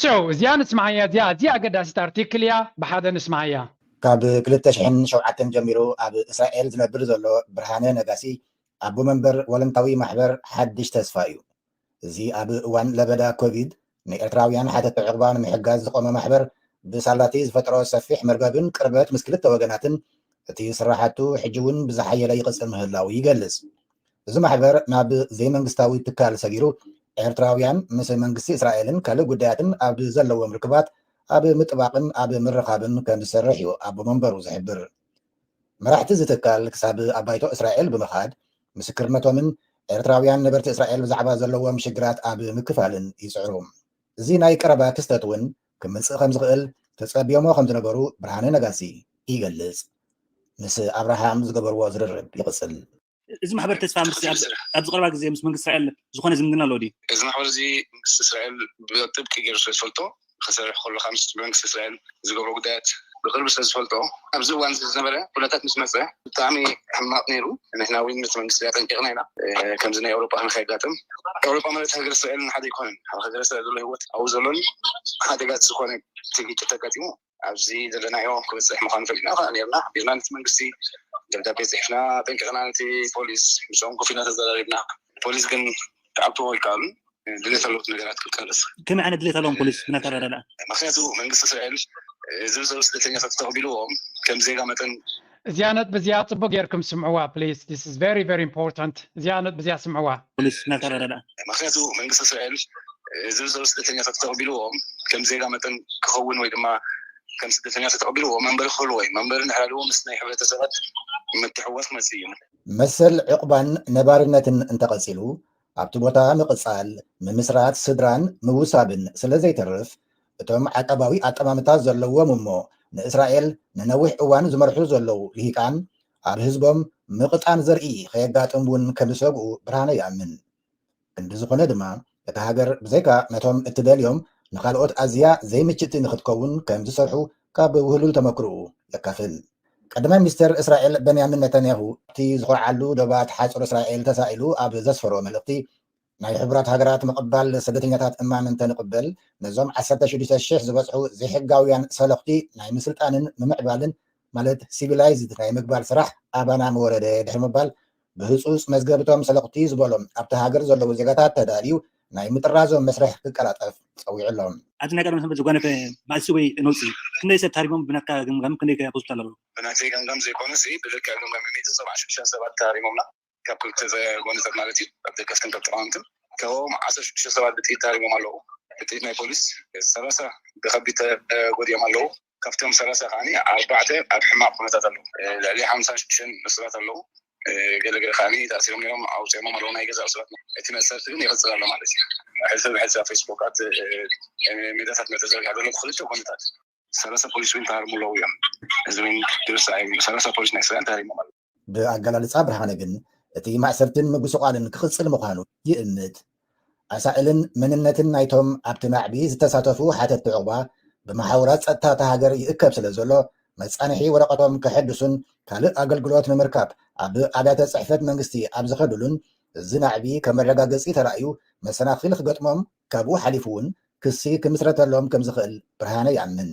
So እዚኣ ንስምዓያ እዚኣ ኣዝያ ኣገዳሲት ኣርቲክል እያ። ብሓደ ንስምዓያ። ካብ ክልተ ሽሕን ሸውዓተን ጀሚሩ ኣብ እስራኤል ዝነብር ዘሎ ብርሃነ ነጋሲ ኣቦ መንበር ወለንታዊ ማሕበር ሓድሽ ተስፋ እዩ። እዚ ኣብ እዋን ለበዳ ኮቪድ ንኤርትራውያን ሓተቲ ዕቑባ ንምሕጋዝ ዝቖመ ማሕበር ብሳላቲ ዝፈጥሮ ሰፊሕ መርበብን ቅርበት ምስ ክልተ ወገናትን እቲ ስራሓቱ ሕጂ እውን ብዝሓየለ ይቕጽል ምህላው ይገልጽ። እዚ ማሕበር ናብ ዘይመንግስታዊ ትካል ሰጊሩ ኤርትራውያን ምስ መንግስቲ እስራኤልን ካልእ ጉዳያትን ኣብ ዘለዎም ርክባት ኣብ ምጥባቕን ኣብ ምርኻብን ከም ዝሰርሕ እዩ ኣቦ መንበሩ ዝሕብር። መራሕቲ እዚ ትካል ክሳብ ኣብ ባይቶ እስራኤል ብምኻድ ምስክርነቶምን ኤርትራውያን ነበርቲ እስራኤል ብዛዕባ ዘለዎም ሽግራት ኣብ ምክፋልን ይጽዕሩ። እዚ ናይ ቀረባ ክስተት እውን ክምጽእ ከም ዝኽእል ተጸብዮሞ ከም ዝነበሩ ብርሃነ ነጋሲ ይገልጽ። ምስ ኣብርሃም ዝገበርዎ ዝርርብ ይቕጽል። እዚ ማሕበር ተስፋ ምስ ኣብዚ ቀረባ ግዜ ምስ መንግስቲ እስራኤል ዝኾነ ዝምድና ኣለዎ ድዩ? እዚ ማሕበር እዚ መንግስቲ እስራኤል ብጥብቂ ገይሩ ስለ ዝፈልጦ ክሰርሕ ከሎ ካብ ምስ መንግስቲ እስራኤል ዝገብሮ ጉዳያት ብቅርቢ ስለ ዝፈልጦ ኣብዚ እዋን እዚ ዝነበረ ኩነታት ምስ መፀ ብጣዕሚ ሕማቅ ነይሩ። ንሕና እውን ነቲ መንግስቲ ኣጠንቂቅና ኢና። ከምዚ ናይ ኤውሮጳ ከይጋጥም ኤውሮጳ ማለት ሃገር እስራኤል ሓደ ኣይኮነን። ኣብ ሃገር እስራኤል ዘሎ ህይወት ኣብኡ ዘሎን ሓደጋ ዝኾነ እቲ ግጭት ኣጋጢሙ ኣብዚ ዘለናዮ ክበፅሕ ምዃኑ ፈሊጥና ከዓ ነርና። ሓቢርና ነቲ መንግስቲ ደብዳቤ ፅሒፍና ኣጠንቂቅና ነቲ ፖሊስ ምስኦም ኮፍ ኢልና ተዘራሪብና። ፖሊስ ግን ክዓብትዎ ኣይከኣሉን። ድሌት ኣለዎት ነገራት ክቀርስ ከመይ ዓይነት ድሌት ኣለዎም ፖሊስ ብናታ ረዳዳ? ምክንያቱ መንግስቲ እስራኤል ዝብዘው ስደተኛታት ተቐቢልዎም ከም ዜጋ መጠን እዚኣ ነጥቢ እዚኣ ፅቡቅ ጌርኩም ስምዕዋ please, this is very very important. እዚኣ ነጥቢ እዚኣ ስምዕዋ። ፖሊስ ናታ ረዳዳ ምክንያቱ መንግስቲ እስራኤል ዝብዘው ስደተኛታት ተቐቢልዎም ከም ዜጋ መጠን ክኸውን ወይ ድማ ከም ስደተኛታት ተቐቢልዎም መንበሪ ክህልዎ እዩ። መንበሪ እንድሕር ኣለዎ ምስ ናይ ሕብረተሰባት ምትሕውዋስ ክመፅእ እዩ። መሰል ዕቑባን ነባርነትን እንተቐፂሉ ኣብቲ ቦታ ምቕፃል፣ ምምስራት ስድራን ምውሳብን ስለ ዘይተርፍ እቶም ዓቀባዊ ኣጠማምታ ዘለዎም እሞ ንእስራኤል ንነዊሕ እዋን ዝመርሑ ዘለዉ ልሂቃን ኣብ ህዝቦም ምቕጣን ዘርኢ ከየጋጥም እውን ከም ዝሰግኡ ብርሃነ ይኣምን። ክንዲ ዝኾነ ድማ እታ ሃገር ብዘይካ ነቶም እትደልዮም ንኻልኦት ኣዝያ ዘይምችእቲ ንኽትከውን ከም ዝሰርሑ ካብ ውህሉል ተመክርኡ የካፍል። ቀዳማይ ሚኒስተር እስራኤል በንያሚን ነታንያሁ ኣብቲ ዝኾርዓሉ ዶባት ሓጹር እስራኤል ተሳኢሉ ኣብ ዘስፈሮ መልእኽቲ ናይ ሕቡራት ሃገራት ምቕባል ስደተኛታት እማን እንተንቕበል ነዞም ዓሰርተ ሽዱሽተ ሽሕ ዝበጽሑ ዘይሕጋውያን ሰለኽቲ ናይ ምስልጣንን ምምዕባልን ማለት ሲቪላይዝድ ናይ ምግባር ስራሕ ኣባና ምወረደ ድሕሪ ምባል ብህፁፅ መዝገብቶም ሰለኽቲ ዝበሎም ኣብቲ ሃገር ዘለዉ ዜጋታት ተዳልዩ ናይ ምጥራዞም መስርሕ ክቀላጠፍ ፀዊዑ ኣሎ። ኣብዚ ናይ ቀደም ሰንበት ዝጓነፈ ባእሲ ወይ ነውፂ ክንደይ ሰብ ታሪሞም ብናትካ ግምጋም ክንደይ ሆስፒታል ኣለዉ? ብናተይ ገምጋም ዘይኮነሲ ብልክዕ ገምጋም ሚእቲ ሰብዓ ሽዱሽተ ሰባት ታሪሞምና ካብ ክልተ ጎነታት ማለት እዩ ካብ ደገፍትን ካብ ተቃወምትን ካብኦም ዓሰርተ ሽዱሽተ ሰባት ብጥይት ታሪሞም ኣለዉ። ብጥይት ናይ ፖሊስ ሰላሳ ብከቢድ ተጎዲኦም ኣለዉ። ካብቶም ሰላሳ ከዓኒ ኣርባዕተ ኣብ ሕማቕ ኩነታት ኣለዉ። ልዕሊ ሓምሳ ሽዱሽተ ንሱራት ኣለዉ። ገለገለ ከዓኒ ተኣሲሮም ነይሮም ኣውፂኦሞም ኣለዉ ናይ ገዛእ ሱራት። እቲ መእሰርቲ ግን ይቕፅል ኣሎ ማለት እዩ። ሕልፊ ብሕልፊ ኣብ ፌስቡካት ሜዳታት መተዘርጊሑ ዘሎ ብክልተ ጎነታት ሰላሳ ፖሊስ እውን ተሃርሙ ኣለዉ እዮም። እዚ እውን ድርሳ እዩ። ሰላሳ ፖሊስ ናይ እስራኤል ተሃሪሞም ኣለዉ። ብኣገላልጻ ብርሃነ ግን እቲ ማእሰርትን ምጉስቋልን ክቕጽል ምዃኑ ይእምት። ኣሳእልን መንነትን ናይቶም ኣብቲ ናዕቢ ዝተሳተፉ ሓተትቲ ዑቕባ ብመሓውራት ጸጥታ እታ ሃገር ይእከብ ስለ ዘሎ መጻንሒ ወረቐቶም ከሐድሱን ካልእ ኣገልግሎት ንምርካብ ኣብ ኣብያተ ጽሕፈት መንግስቲ ኣብ ዝኸዱሉን እዚ ናዕቢ ከም መረጋገጺ ተራእዩ መሰናኽል ክገጥሞም ካብኡ ሓሊፉ እውን ክሲ ክምስረተሎም ከም ዝኽእል ብርሃነ ይኣምን።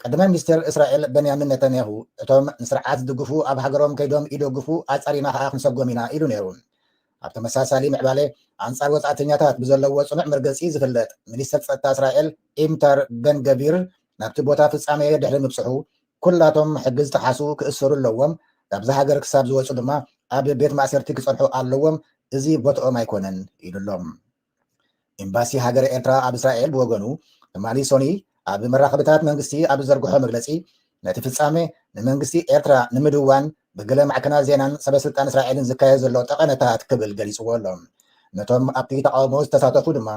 ቀዳማይ ሚኒስትር እስራኤል በንያሚን ነታንያሁ እቶም ንስርዓት ዝድግፉ ኣብ ሃገሮም ከይዶም ይደግፉ ኣጻሪና ከኣ ክንሰጎም ኢና ኢሉ ነይሩ። ኣብ ተመሳሳሊ ምዕባለ ኣንጻር ወጻእተኛታት ብዘለዎ ጽኑዕ መርገጺ ዝፍለጥ ሚኒስትር ጸጥታ እስራኤል ኢምታር በን ገቪር ናብቲ ቦታ ፍጻሜ ድሕሪ ምብጽሑ ኩላቶም ሕጊ ዝጠሓሱ ክእሰሩ ኣለዎም፣ ካብዛ ሃገር ክሳብ ዝወጹ ድማ ኣብ ቤት ማእሰርቲ ክጸንሑ ኣለዎም፣ እዚ ቦትኦም ኣይኮነን ኢሉ ኣሎ። ኤምባሲ ሃገረ ኤርትራ ኣብ እስራኤል ብወገኑ ትማሊ ሶኒ ኣብ መራኸብታት መንግስቲ ኣብ ዝዘርግሖ መግለጺ ነቲ ፍጻሜ ንመንግስቲ ኤርትራ ንምድዋን ብገለ ማዕከናት ዜናን ሰበስልጣን እስራኤልን ዝካየድ ዘሎ ጠቐነታት ክብል ገሊጽዎ ኣሎ። ነቶም ኣብቲ ተቓውሞ ዝተሳተፉ ድማ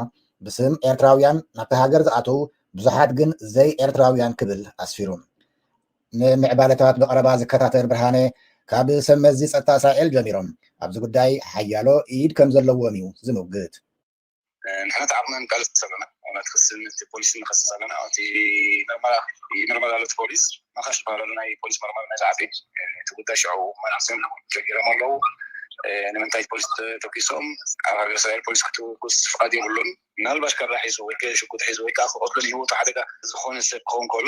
ብስም ኤርትራውያን ናብቲ ሃገር ዝኣተዉ ብዙሓት ግን ዘይ ኤርትራውያን ክብል ኣስፊሩ። ንምዕባለታት ብቐረባ ዝከታተል ብርሃነ ካብ ሰብ መዚ ጸጥታ እስራኤል ጀሚሮም ኣብዚ ጉዳይ ሓያሎ ኢድ ከም ዘለዎም እዩ ዝምውግት። ንሕና ተዓቕመን ቃልስ ዘለና እውነት ክስን እቲ ፖሊስ ንኸስስ ኣለና እቲ ምርመራ ይምርመር ኣሎ እቲ ፖሊስ ማኻሽ ዝበሃለሉ ናይ ፖሊስ መርመር ናይ ዝዓፊ እቲ ጉዳይ ሽዑ መናእሰን ጀጊሮም ኣለዉ። ንምንታይ ፖሊስ ተኪሶም ኣብ ሃገር እስራኤል ፖሊስ ክትኩስ ፍቓድ የብሉን። ምናልባሽ ካራ ሒዙ ወይ ሽጉጥ ሒዙ ወይ ከዓ ክቐትሎ ንህይወቱ ሓደጋ ዝኾነ ሰብ ክኸውን ከሎ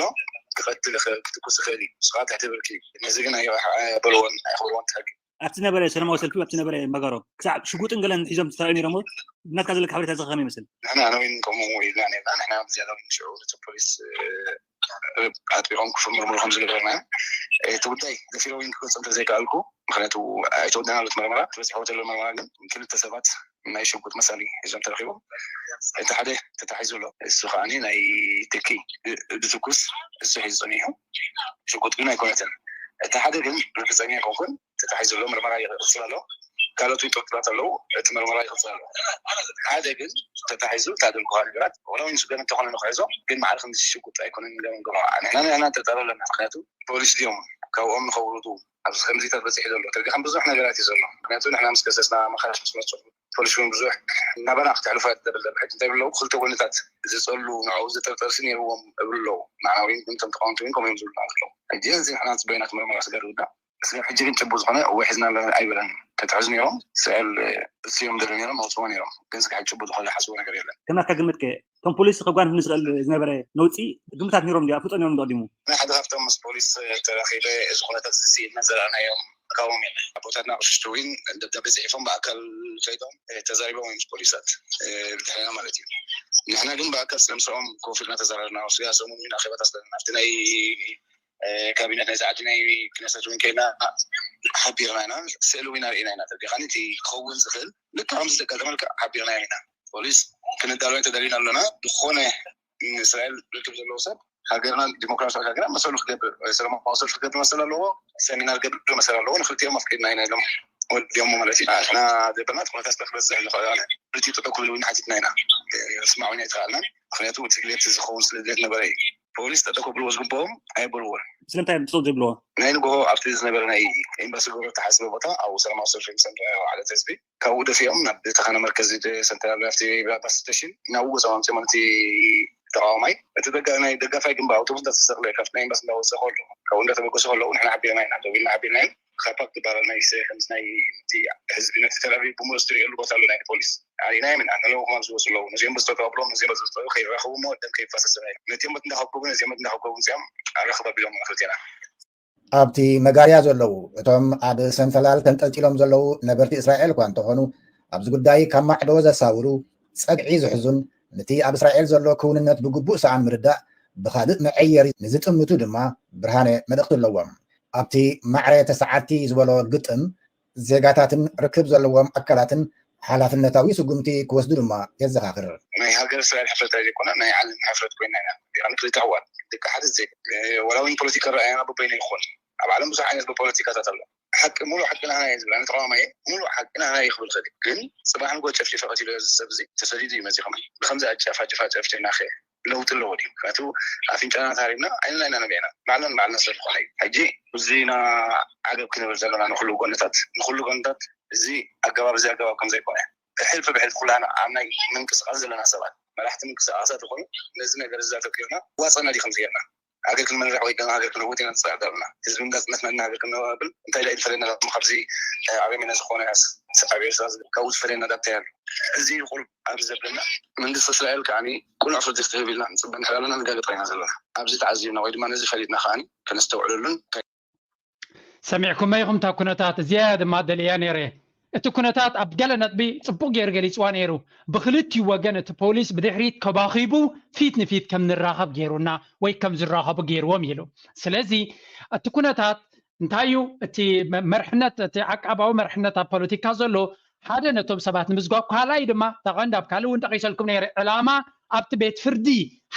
ክቐትል ይኽእል ክትኩስ ይኽእል እዩ። ስቓት ትሕቲ ብርኪ ነዚ ግን ኣየበልዎን ኣየኽብርዎን ትሕጊ ኣብቲ ዝነበረ ሰላማዊ ሰልፊ ኣብቲ ዝነበረ እምባጋሮ ክሳዕ ሽጉጥን ገለን ሒዞም ተራእዩ ነይሮም። ናትካ ዘለካ ሓበሬታ እዚ ከመይ ይመስል? ንሕና ነዊን ከምኡ ኢልና ነርና። ንሕና ብዝያዳ እውን ሽዑ ነቲ ፖሊስ ኣጥቢቖም ክምርምሩ ከም ዝገበርና እቲ ጉዳይ ደፊረ እውን ክገልፆ እንተዘይከኣልኩ፣ ምክንያቱ ኣይተወደናሉ እቲ መርመራ። ተበፂሕዎ ዘሎ መርመራ ግን ክልተ ሰባት ናይ ሽጉጥ መሳሊ ሒዞም ተረኪቦም። እቲ ሓደ ተታሒዙ ኣሎ። እሱ ከዓኒ ናይ ትኪ ድትኩስ እሱ ሒዙ ፀኒሑ። ሽጉጥ ግን ኣይኮነትን። እቲ ሓደ ግን ርግፀኛ ኣይኮንኩን። ተታሒዙ ኣሎ። መርመራ ይቕፅል ኣሎ። ካልኦት እውን ጥርጥራት ኣለዉ። እቲ መርመራ ይቕፅል ኣሎ። ሓደ ግን ተታሒዙ ታደልኩኻ ነገራት ወላ እውን ስገን እንተኾነ ንክሕዞ ግን ማዕረ ክንዲ ሽጉጥ ኣይኮነን ገመንገሞ። ንሕና ንሕና ንጥርጠር ኣለና። ምክንያቱ ፖሊስ ድዮም ካብኦም ንኸውርዱ ኣብዚ ከምዚታት በፂሑ ዘሎ ተሪኻም ብዙሕ ነገራት እዩ ዘሎ። ምክንያቱ ንሕና ምስ ከሰስና መኻሽ ምስ መፁ ፖሊስ እውን ብዙሕ እናበና ክተሕልፎ እያ ትደብል ዘላ። ሕጂ እንታይ ብለው ክልተ ጎንታት ዝፀሉ ንዕኡ ዝጥርጠር ሲ ነይርዎም እብሉ ኣለዉ። ንዓና እውን ግን እቶም ተቃወምቲ እውን ከምኡ እዮም ዝብሉ ኣለዉ። ሕጂ እዚ ንሕና ፅበይና እቲ መርመራ ስጋር ዝውዳእ ስጋብ ሕጂ ግን ጭቡጥ ዝኾነ እወ ሒዝና ኣለና ኣይበለን። ተትሕዙ ነይሮም እስራኤል እሱ እዮም ደለ ነይሮም ኣውፅዎ ነይሮም። ግን ስጋብ ሕጂ ጭቡጥ ዝኾነ ዝሓስቦ ነገር የለን። ከም ናትካ ግምት ከ እቶም ፖሊስ ከጓንፍ ንዝኽእል ዝነበረ ነውፂ ግምታት ነይሮም ድዩ ኣፍልጦ ነይሮም ዶ ቀዲሙ? ናይ ሓደ ካብቶም ምስ ፖሊስ ተራኺበ እዚ ኩነታት እዚ ስኢልና ዘረኣናዮም ካብኦም ኢና። ኣቦታትና ኣቕሽሽቲ እውን ደብዳቤ ፅሒፎም ብኣካል ከይዶም ተዛሪቦም እዮም ፖሊሳት ብድሕሪና ማለት እዩ። ንሕና ግን ብኣካል ስለምስኦም ኮፍ ኢልና ተዘራርና ስጋ ሰሙን እውን ኣኼባታት ኣለና ኣብቲ ናይ ካቢነት ናይዚ ዓዲ ናይ ክነሰት እውን ከይና ሓቢርና ኢና። ስእሊ እውን ኣርእና ኢና ተርዲኻኒ እቲ ክኸውን ዝኽእል ልካ ከምዚ ዘጋጠመልካ ሓቢርና ኢና። ፖሊስ ክንዳሎ ተደሊና ኣለና። ዝኾነ ንእስራኤል ርክብ ዘለዎ ሰብ ሃገርና ዲሞክራሲያዊ ሃገርና መሰሉ ክገብር ሰላማዊ ሰልፊ ክገብር መሰል ኣለዎ። ሰሚናር ገብር መሰል ኣለዎ። ንክልቲኦም ኣፍቂድና ኢና ኢሎም ወዲኦም ማለት እዩ። ንሕና ዘበልና ኩነታት ክበዝሕ ንኽእል ክልቲኡ ጥዑ ክብል እውን ሓቲትና ኢና። ስማዕ እውን ኣይተኽኣልናን። ምክንያቱ እቲ ድሌት ዝኸውን ስለ ድሌት ነበረ እዩ። ፖሊስ ጠጠው ከብልዎ ዝግብኦም ኣየበልዎን። ስለምንታይ ጠጠው ዘይብልዎ? ናይ ንግሆ ኣብቲ ዝነበረ ናይ ኤምባሲ ገብሮ ተሓስበ ቦታ ኣብኡ ሰላማዊ ሰልፊ ምስ ኣንረኣዮ ዓለት ህዝቢ ካብኡ ደፊኦም ናብ ተኻነ መርከዚ ሰንተራል ኣብቲ ባስ ስቴሽን ናብኡ ገዛም ኣምፅኦም ነቲ ተቃዋማይ እቲ ናይ ደጋፋይ ግንባር ኣውቶቡስ እንዳተሰቅለ ካብቲ ናይ ኤምባሲ እንዳወፀ ከሎ ካብኡ እንዳተበገሱ ከለዉ ንሕና ሓቢርና ኢና ደዊልና ሓቢርና ኢና። ካፓክ ዝበሃል ናይ ሰ- ከምዚ ናይ እቲ ህዝቢ ነቲ ተላቪቭ ብምሉእ ዝትሪእሉ ቦታ ኣሎ ናይ ፖሊስ ኣሪእናዮም ኢና። ንለዉ ከማን ዝወፁ ኣለዉ ነዚኦም በዝተቀብሎም ነዚኦም በዝተቀብሎም ከይራኸቡ እሞ ደም ከይፋሰስ ኢና ኢሎም ነቲኦም በቲ እንዳኸብከቡ ነዚኦም በቲ እንዳኸብከቡ ምፅኦም ኣራኽብ ኣቢሎም ንክልቴና። ኣብቲ መጋርያ ዘለዉ እቶም ኣብ ሰንፈላል ተንጠልጢሎም ዘለዉ ነበርቲ እስራኤል እኳ እንተኾኑ ኣብዚ ጉዳይ ካብ ማዕዶ ዘሳውሩ ጸግዒ ዝሕዙን ነቲ ኣብ እስራኤል ዘሎ ክውንነት ብግቡእ ሰኣን ምርዳእ ብኻልእ መዐየሪ ንዝጥምቱ ድማ ብርሃነ መልእኽቲ ኣለዎም። ኣብቲ ማዕረ ተሰዓቲ ዝበሎ ግጥም ዜጋታትን ርክብ ዘለዎም ኣካላትን ሓላፍነታዊ ስጉምቲ ክወስዱ ድማ የዘኻኽር። ናይ ሃገር እስራኤል ሕፍረት ኣይዘይኮነ ናይ ዓለም ሕፍረት ኮይና ኢና። ዲኻን ክልተ ኣሕዋት ደቂ ሓደ ዜጋ ወላ እውን ፖለቲካ ረኣያና በበይኑ ይኾን ኣብ ዓለም ብዙሕ ዓይነት ብፖለቲካታት ኣሎ። ሓቂ ሙሉእ ሓቂ ናህና እየ ዝብል ኣነ ተቃዋማይ እየ። ሙሉእ ሓቂ ናህና እየ ክብል ኽእል ግን ፅባሕ ንጎ ጨፍጭፈ ቀቲለ እዚ ሰብ እዚ ተሰዲዱ እዩ መፂ ከማን ብከምዚ ኣጨፋጭፋ ጨፍጭፍና ከ ለውጢ ኣለዎ ድዩ? ምክንያቱ ኣፍንጫና ተሃሪምና ዓይንና ኢና ነቢዕና ባዕልና ንባዕልና ስለ ዝኾነ እዩ። ሕጂ እዚና ዓገብ ክንብል ዘለና ንኩሉ ጎነታት ንኩሉ ጎነታት እዚ ኣገባብ እዚ ኣገባብ ከም ዘይኮነ ብሕልፊ ብሕልፊ ኩላና ኣብ ናይ ምንቅስቃስ ዘለና ሰባት መራሕቲ ምንቅስቃሳት ይኾኑ ነዚ ነገር እዚ ኣተኪርና ዋፀና ድዩ ከምዚ ጌርና ሃገር ክንመርሕ ወይ ድማ ሃገር ክንህውት ኢና ንፅዕር ዘለና ህዝቢ እንዳፅነትና ኢና ሃገር ክንነብል እንታይ ዳ ዝፈለየና ካብዚ ዓረሜና ዝኾነ ስርዓት ኤርትራ ካብኡ ዝፈለየና ዳ እንታይ ኣሎ እዚ ቁሩብ ኣብዚ ዘብለና መንግስቲ እስራኤል ከዓ ቁኑዕ ፍርዲ ክትህብ ኢልና ንፅበ እንድሕር ኣለና ንጋገጥ ኢና ዘለና ኣብዚ ተዓዚብና ወይ ድማ ነዚ ፈሊጥና ከዓ ከነስተውዕለሉን ሰሚዕኩመ ኢኹም እታ ኩነታት እዚኣ እያ ድማ ደልያ ነይረ እቲ ኩነታት ኣብ ገለ ነጥቢ ፅቡቅ ገይሩ ገሊፅዋ ነይሩ ብክልቲኡ ወገን እቲ ፖሊስ ብድሕሪት ከባኺቡ ፊት ንፊት ከም ንራኸብ ገይሩና ወይ ከም ዝራኸቡ ገይርዎም ኢሉ ስለዚ እቲ ኩነታት እንታይ እዩ እቲ መ- መርሕነት እቲ ዓቃባዊ መርሕነት ኣብ ፖለቲካ ዘሎ ሓደ ነቶም ሰባት ንምዝጓብ ካልኣይ ድማ ተቐንድ ኣብ ካልእ እውን ጠቂሰልኩም ነይረ ዕላማ ኣብቲ ቤት ፍርዲ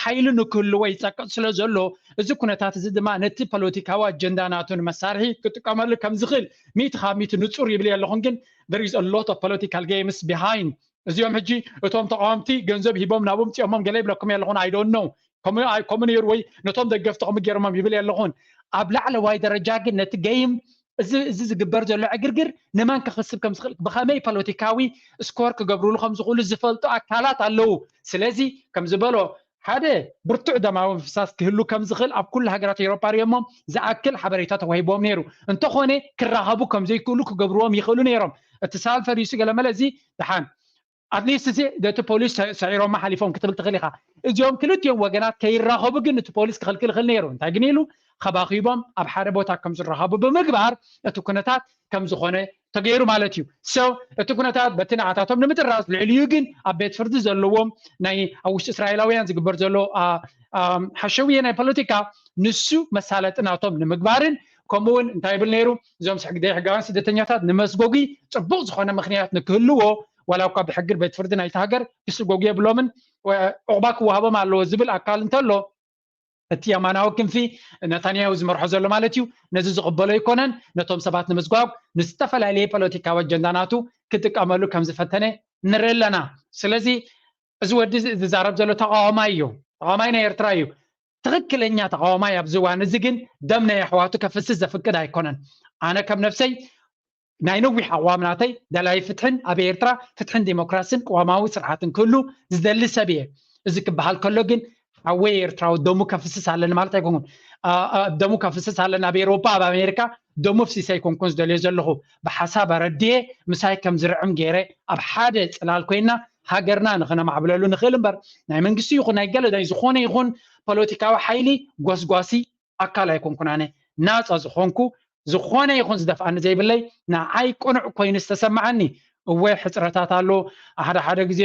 ሓይሊ ንክህልዎ ይፀቅጥ ስለ ዘሎ እዚ ኩነታት እዚ ድማ ነቲ ፖለቲካዊ ኣጀንዳ ናቱ ንመሳርሒ ክጥቀመሉ ከም ዝኽእል ሚእቲ ካብ ሚእቲ ንፁር ይብል ኣለኹን ግን there is a lot of political games behind እዚኦም ሕጂ እቶም ተቃወምቲ ገንዘብ ሂቦም ናብኦም ፅኦሞም ገለ ይብለኩም ኣለኹን I don't know ከምኡ ነይሩ ወይ ነቶም ደገፍቲ ከምኡ ገይሮሞም ይብል ኣለኹን ኣብ ላዕለዋይ ደረጃ ግን ነቲ game እዚ እዚ ዝግበር ዘሎ ዕግርግር ንመን ክኽስብ ከም ዝኽእል ብኸመይ ፖለቲካዊ ስኮር ክገብርሉ ከም ዝኽእሉ ዝፈልጡ ኣካላት ኣለዉ ስለዚ ከም ዝበሎ ሓደ ብርቱዕ ደማዊ ምፍሳስ ክህሉ ከም ዝኽእል ኣብ ኩሉ ሃገራት ኤውሮጳ ርእዮሞም ዝኣክል ሓበሬታ ተዋሂቦም ነይሩ እንተኾነ ክራኸቡ ከም ዘይክእሉ ክገብርዎም ይኽእሉ ነይሮም እቲ ሳል ፈሪሱ ገለመለ እዚ ደሓን ኣትሊስት እዚ ነቲ ፖሊስ ሰዒሮማ ሓሊፎም ክትብል ትኽእል ኢኻ እዚኦም ክልቲኦም ወገናት ከይራኸቡ ግን እቲ ፖሊስ ክኽልክል ይኽእል ነይሩ እንታይ ግን ኢሉ ከባኺቦም ኣብ ሓደ ቦታ ከም ዝረኸቡ ብምግባር እቲ ኩነታት ከም ዝኾነ ተገይሩ ማለት እዩ። So እቲ ኩነታት በቲ ንዓታቶም ንምጥራዝ ልዕሊኡ ግን ኣብ ቤት ፍርዲ ዘለዎም ናይ ኣብ ውሽጢ እስራኤላውያን ዝግበር ዘሎ ሓሸውየ ናይ ፖለቲካ ንሱ መሳለጢ ናቶም ንምግባርን ከምኡ እውን እንታይ ይብል ነይሩ እዞም ዘይሕጋውያን ስደተኛታት ንመስጎጉ ፅቡቅ ዝኾነ ምክንያት ንክህልዎ ዋላ እኳ ብሕጊ ቤት ፍርዲ ናይቲ ሃገር ክስጎጉ የብሎምን ዕቁባ ክወሃቦም ኣለዎ ዝብል ኣካል እንተሎ እቲ የማናዊ ክንፊ ነታንያሁ ዝመርሖ ዘሎ ማለት እዩ ነዚ ዝቕበሎ ኣይኮነን ነቶም ሰባት ንምዝጓብ ንዝተፈላለየ ፖለቲካዊ ኣጀንዳናቱ ክጥቀመሉ ከም ዝፈተነ ንርኢ ኣለና ስለዚ እዚ ወዲ ዝዛረብ ዘሎ ተቃዋማይ እዩ ተቃዋማይ ናይ ኤርትራ እዩ ትኽክለኛ ተቃዋማይ ኣብዚ እዋን እዚ ግን ደም ናይ ኣሕዋቱ ከፍስስ ዘፍቅድ ኣይኮነን ኣነ ከም ነፍሰይ ናይ ነዊሕ ኣዋም ናተይ ደላይ ፍትሕን ኣብ ኤርትራ ፍትሕን ዲሞክራስን ቅዋማዊ ስርዓትን ክህሉ ዝደሊ ሰብ እየ። እዚ ክበሃል ከሎ ግን ሓወይ ኤርትራዊ ደሙ ከፍስስ ኣለኒ ማለት ኣይኮንኩን። ደሙ ከፍስስ ኣለኒ ኣብ ኤሮፓ ኣብ ኣሜሪካ ደሙ ፍሲስ ኣይኮንኩን ዝደልዮ ዘለኹ ብሓሳብ ኣረድየ ምሳይ ከም ዝርዕም ገይረ ኣብ ሓደ ፅላል ኮይና ሃገርና ንክነማዕብለሉ ንኽእል እምበር ናይ መንግስቲ ይኹን ናይ ገለ ናይ ዝኾነ ይኹን ፖለቲካዊ ሓይሊ ጎስጓሲ ኣካል ኣይኮንኩን ኣነ ናፃ ዝኾንኩ ዝኾነ ይኹን ዝደፍኣኒ ዘይብለይ ንዓይ ቅኑዕ ኮይኑ ዝተሰማዓኒ እወ ሕፅረታት ኣሎ ሓደ ሓደ ግዜ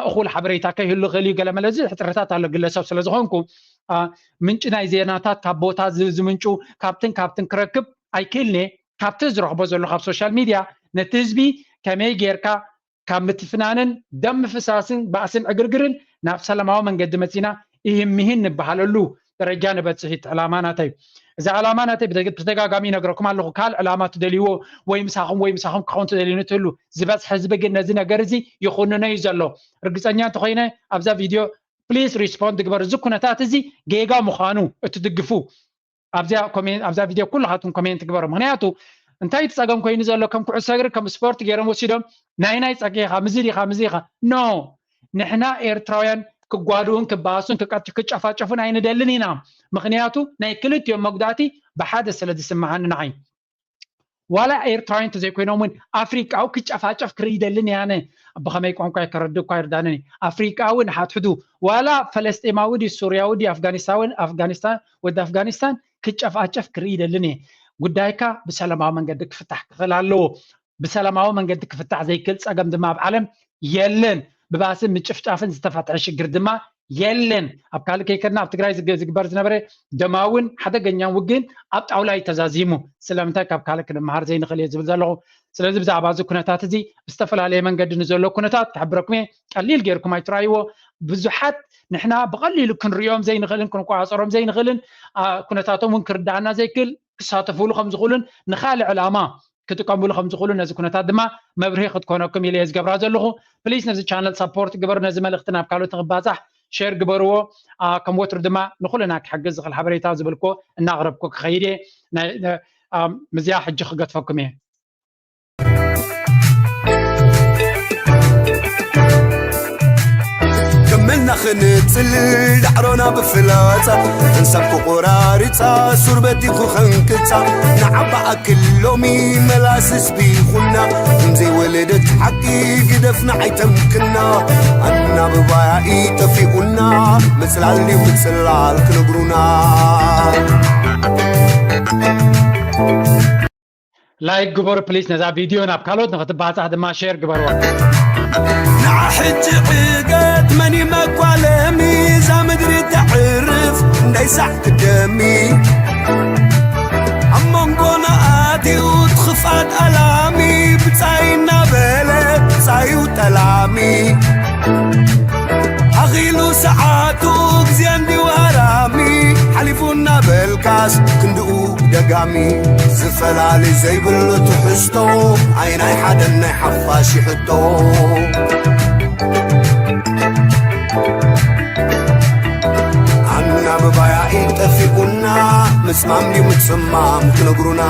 እኹል ሓበሬታ ከይህሉ ክእል እዩ ገለመለ እዚ ሕፅረታት ኣሎ ግለሰብ ስለ ዝኾንኩ ምንጭ ናይ ዜናታት ካብ ቦታ ዝምንጩ ካብትን ካብትን ክረክብ ኣይክእልኒ ካብቲ ዝረኽቦ ዘሎ ካብ ሶሻል ሚድያ ነቲ ህዝቢ ከመይ ጌርካ ካብ ምትፍናንን ደም ምፍሳስን ባእስን ዕግርግርን ናብ ሰላማዊ መንገዲ መፂና ኢህም ምሂን ንበሃለሉ ደረጃ ንበፅሕ እቲ ዕላማ ናተይ እዚ ዕላማ ናተይ ብተደጋጋሚ ይነግረኩም ኣለኹ ካል ዕላማ ትደልይዎ ወይ ምሳኹም ወይ ምሳኹም ክኸውን ትደልዩ ንትህሉ ዝበፅሐ ህዝቢ ግን ነዚ ነገር እዚ ይኹንኖ እዩ ዘሎ ርግፀኛ እንተኮይነ ኣብዛ ቪድዮ ፕሊስ ሪስፖንድ ግበር እዚ ኩነታት እዚ ጌጋ ምዃኑ እትድግፉ ኣብዛ ቪድዮ ኩልኻትኩም ኮሜንት ግበሩ ምክንያቱ እንታይ እቲ ፀገም ኮይኑ ዘሎ ከም ኩዕሶ እግሪ ከም ስፖርት ገይሮም ወሲዶም ናይ ናይ ፀቂኻ ምዚ ዲኻ ምዚ ኢኻ ኖ ንሕና ኤርትራውያን ክጓድኡን ክበኣሱን ክጨፋጨፉን ኣይንደልን ኢና ምክንያቱ ናይ ክልቲኦም መጉዳእቲ ብሓደ ስለ ዝስምዓኒ ንዓይ ዋላ ኤርትራውያን እንተዘይኮይኖም እውን ኣፍሪቃዊ ክጨፋጨፍ ክርኢ ይደልን እየ ኣነ ብኸመይ ቋንቋ ከረድእ እኳ ይርዳንን እዩ ኣፍሪቃዊ ንሓትሕዱ ዋላ ፈለስጢማዊ ድዩ ሱርያዊ ድዩ ኣፍጋኒስታን ኣፍጋኒስታን ወዲ ኣፍጋኒስታን ክጨፋጨፍ ክርኢ ይደልን እየ ጉዳይካ ብሰላማዊ መንገዲ ክፍታሕ ክኽእል ኣለዎ ብሰላማዊ መንገዲ ክፍታሕ ዘይክእል ፀገም ድማ ኣብ ዓለም የለን ብባእስን ምጭፍጫፍን ዝተፈትሐ ሽግር ድማ የለን ኣብ ካልእ ከይከድና ኣብ ትግራይ ዝግበር ዝነበረ ደማውን ሓደገኛን ውግእን ኣብ ጣውላ እዩ ተዛዚሙ ስለምንታይ ካብ ካልእ ክንመሃር ዘይንኽእል እየ ዝብል ዘለኹ ስለዚ ብዛዕባ እዚ ኩነታት እዚ ብዝተፈላለየ መንገዲ ንዘሎ ኩነታት ክሕብረኩም እየ ቀሊል ገይርኩም ኣይትረኣይዎ ብዙሓት ንሕና ብቐሊሉ ክንሪኦም ዘይንኽእልን ክንቆፃፀሮም ዘይንኽእልን ኩነታቶም እውን ክርዳኣና ዘይክእል ክሳተፍሉ ከም ዝኽእሉን ንካልእ ዕላማ ክጥቀምሉ ከም ዝኽእሉ ነዚ ኩነታት ድማ መብርሂ ክትኮነኩም ኢለ እየ ዝገብራ ዘለኹ ፕሊስ ነዚ ቻነል ሳፖርት ግበሩ ነዚ መልእኽቲ ናብ ካልኦት ንክባፃሕ ሼር ግበርዎ ከም ወትሩ ድማ ንኩልና ክሕግዝ ዝኽእል ሓበሬታ ዝብልኮ እናቕረብኩ ክኸይድ እየ ምዝያ ሕጂ ክገትፈኩም እየ ከመና ክንጽል ዳዕሮና ብፍላጻ እንሳብ ክቆራሪጻ ሱር በዲኹ ከንቅጻ ንዓባ ኣክል ሎሚ መላስ ህዝቢ ይኹና ከምዘይወለደት ሓቂ ግደፍና ኣይተምክና ኣድና ብባያኢ ጠፊኡና ምጽላል ድዩ ምጽላል ክነግሩና ላይክ ግበሩ ፕሊስ ነዛ ቪድዮ ናብ ካልኦት ንክትባፃሕ ድማ ሼር ግበርዋ ንዓ ሕጂ ዕገት መን ይመኳለሚ እዛ ምድሪ ተዕርፍ እንዳይሳዕ ክደሚ ኣብ መንጎና ኣትዩ ትኽፋት ኣላሚ ብፃይ እናበለ ብፃዩ ጠላሚ ሓኺሉ ሰዓቱ ግዜ እንዲዋራሚ ሓሊፉ እናበልካስ ክንድኡ ደጋሚ ዝፈላሊ ዘይብሉ ትሕዝቶ ኣይናይ ሓደን ናይ ሓፋሽ ይሕቶ ኣና ብባያኢ ጠፊኡና ምፅማም ድዩ ምፅማም ክነግሩና